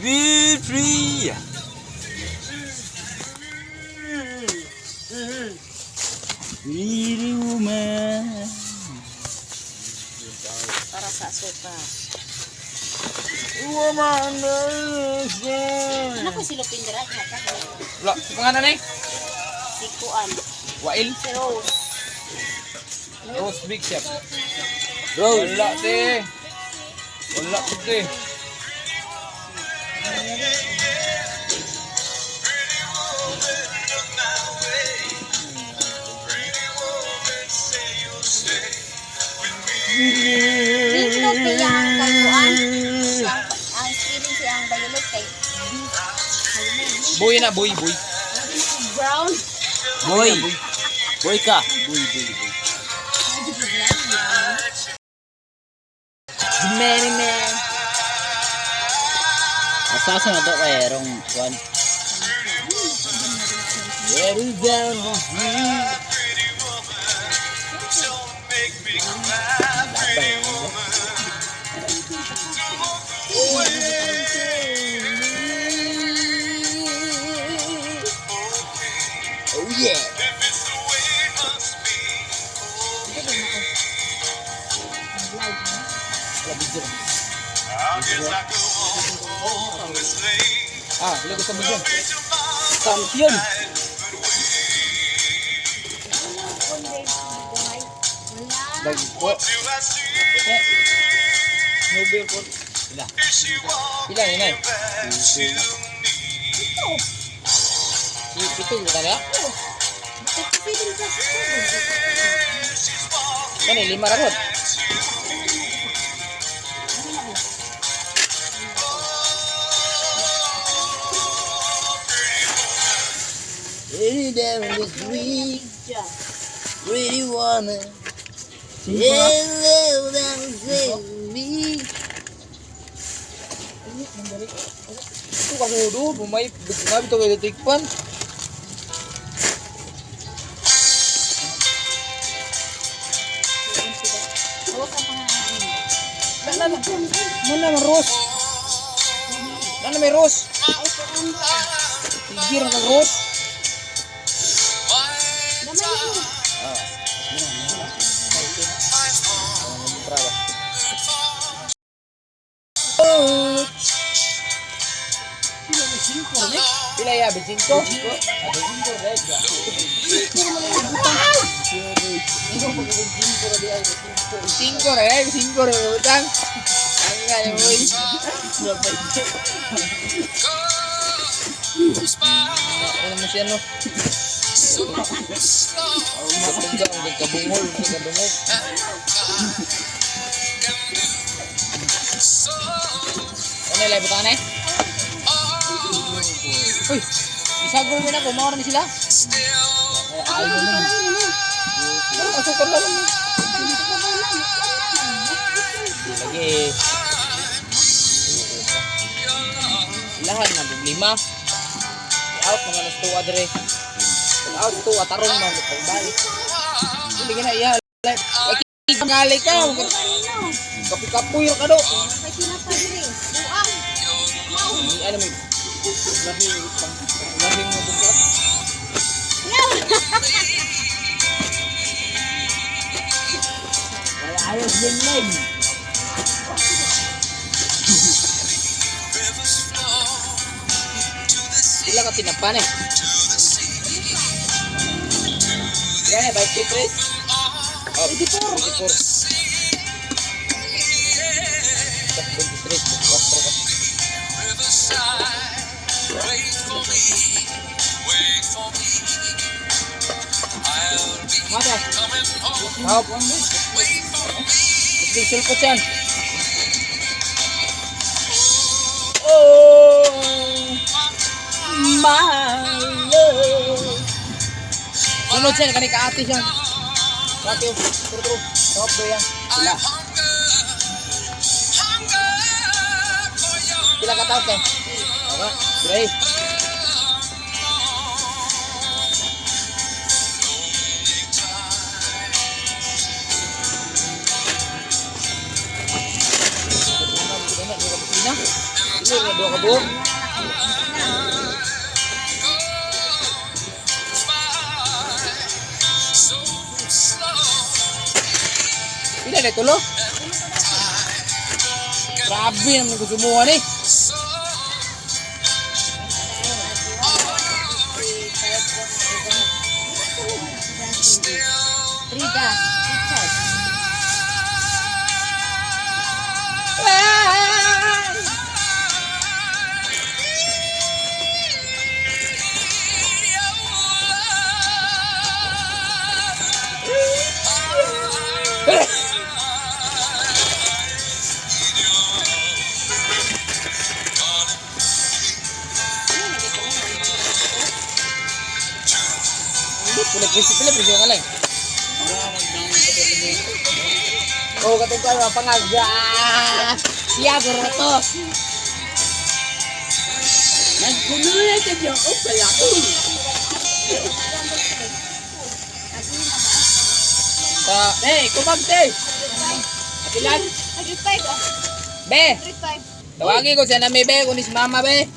Be free. Pretty woman. Para sa sopa. Woman. Ano ko si Lupindra? Wala, pangalan eh. Si Kuan. Wail. Si Rose. Rose Big Chef. Rose. Wala te. Wala te. Pindot niya ang kay Kuan. Ang spelling siya ang violet kay B. Boy na, boy, boy. Brown. Boy. Boy ka. Boy, boy, boy. Many man. Asa na to kay rong one. Very down on me. Oh yeah. Ah, wala ko sa bigyan. Champion. Dagpo. Nobel po. Pila. Pila yun eh. Pito ba na? Kani lima ra gud. Any day in this week, pretty woman. Hello, that me. Ito ka kudo, bumay grabe to kay tikpan. Mana mana man Rose? Mana may Rose? Tigir ang Rose. Ah. Bravo. Pila ya, 25? 5 re, 5 re, butang. Ang nga niya, boy. Ano mo siya, no? Matungga, ang kabungol, ang kabungol. Ano yung butang na eh? Uy, isagol mo na ko, maura ni sila. Ay, ayaw na. Ano, asukar lang. Di lagi. Lahat na problema. Out mga nas tuwa dire. Out tuwa tarong man pagbalik. Hindi ka na iya. Lagi ngali ka. Kapi-kapoy ka do. Kay tinapa diri. Buang. Hindi ano may lahi pang lahing mo bukas. Wala ayos din leg. Pila ka tinapan eh. Pila na, 23? Oh, 24. 24. 23, 24 ka. Mata. Hawak. Gusto yung sulpot yan. Oh, my love. Sunod siya, kani kaati siya. Kaati, turo turo. Top do yan. Sila. Pila ka tao kay? Okay, Dre. Siguro na duha ka buok. Pila na tulo? Grabe naman ko sumuha ni. Rida, Richard. Hindi, pula presyo, pila presyo ka lang. Oh, katong ko ang pangag. Ah! Siya guro to. Nagkuno na sa Diyos. Oh, pala ko. Sa, Hey, kumagte! Atilan! 105 ah. be, 105. tawagin ko siya na may be, kunis mama be.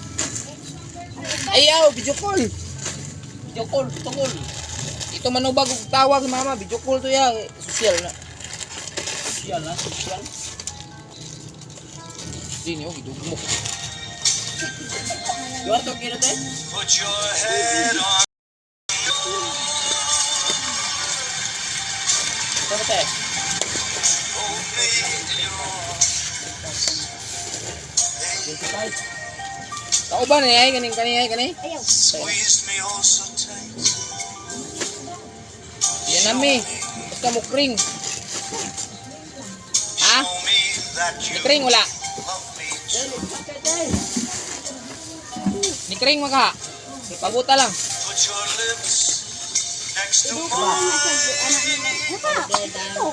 Ayaw, video call. Video call, video call. Ito manubag og tawag si mama, video call to ya, social na. Social na, social. Di niyo gidugmo. Duha to kilo te? Put your head on. Ito te. Hold me in your arms. 25. Kauban ni ay kaning kani ay kani. Ayaw. Squeeze me oh so tight. Yan nami. Basta mo kring. Ha? Show me that Ni you kring wala. love me too. Ni kring maka. Pabuta lang. Put your lips next to mine. Ano ba? Ito.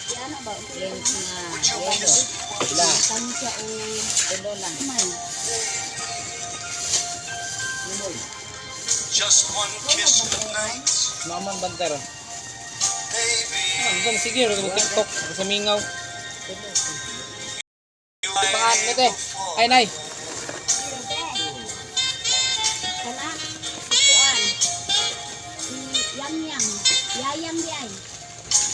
Yan ba? Would you kiss me Sila. Tansya o may. Just one kiss goodnight, Maman banter. baby. Ano sa sige ro TikTok sa mingaw. You Pangan ni te. Ay nay. Kana si Kuan. Si Yang Yang. Yayang di ay.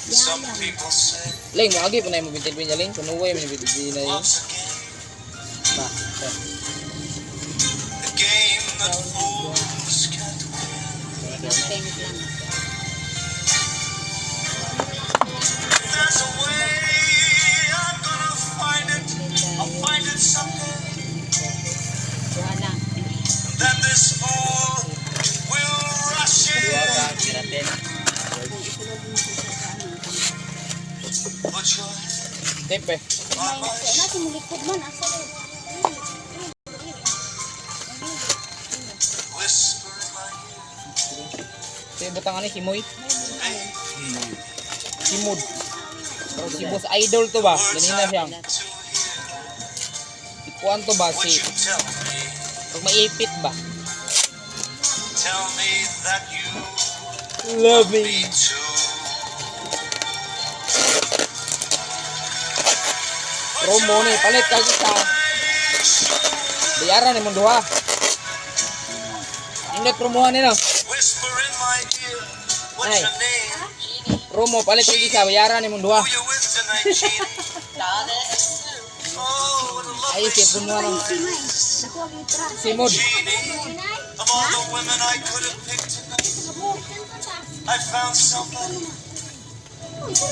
Some Yayang. people say Ling mo agi punay mo bintil bin ling kunuway mo bintil bin na. love's a game, Ba. te. a game that fools can't win. Pengit lang. If there's a way, I'm gonna find it. I'll find it someday. Wala. And then this fool will rush in. Piraten. Put your head Tepe. on my Na simulikod man asa do. whisper in my ear. Te butang ani simoy. Baby, Simod. Pero si Boss Idol to ba? words Ganina I siya. want to hear. Si Kuan to ba Would si you tell me? pag maipit ba? Tell me that you Love me too. Promo ni palit kag isa. Bayaran ni mong duha. Indot promohan nila. Whisper in my ear. What's Ay. your name? Promo palit kag isa bayaran ni mong duha. Who you with tonight, Jeannie? Oh, what a lovely Ay, si promohan ng surprise. Nakuha gyud tra. Simod. Jeannie, of all the women I could have picked tonight, I found somebody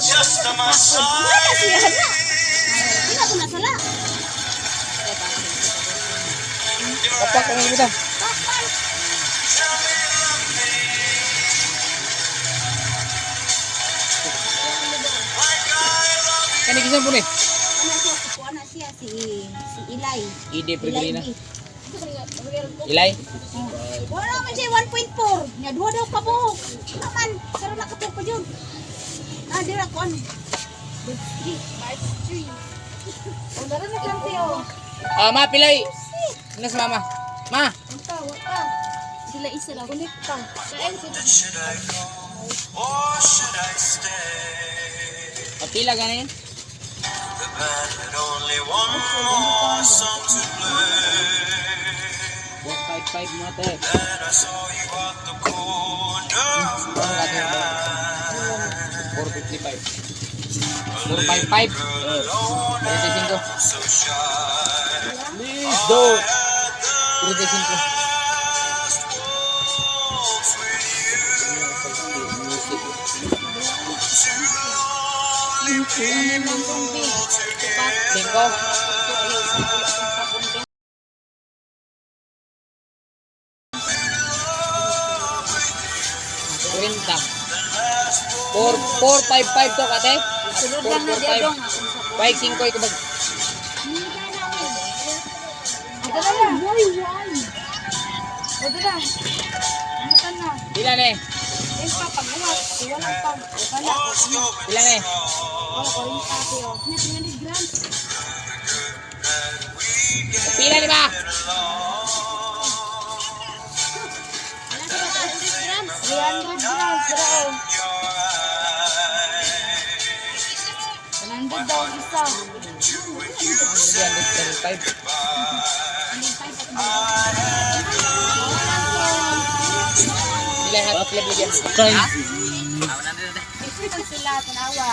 just on my Wala siya side. hala. Di na ko nasala. Here I Kapak am. ang butang. Bakal. Tell me you love me. Like I love you. Kani kisan po ni. Ana siya si Kuan na siya si si Ilay. Ide Ilay Pregrina. B. Ilay. Wala man siya 1.4. Nya duha daw ka buhok. Wala man, pero nakatuo pa yun. Ah, di ra kuan. Batch 3. Batch 3. Oh, dara na lang tiyo. Ah, ma pilay. Nas mama. Ma, Unta, wala. Sila isa lang. Connect pa. Kain sa Should I go or should I stay? pila gani. The band had only one more song to play. 455 mo te. Then I saw you at the corner of my eye. 455. 455. Alone 35. and so shy. Please don't. 35. Last waltz with you. Music. Lonely people together. Cinco. 30. 4, 4, 5, 5 to kate. Sulod 4, lang na 4, diya 5. dong. Akong sabon. 5, 5 ito bag. Ito na lang. Why, why? Ito na. Ano ka na? Ilan eh? Eh, pa, pag-uwat. Walang pag. Wala. Was going Ilan eh? Wala ko rin tate, oh. Na 300 grams. that we get Pila di ba? along. Wala sa 300 grams. 300 grams, bro. Your eyes. 100 daw ang isa. 325. Ilan hat? Ilan bigyan? Isip sila, tanawa.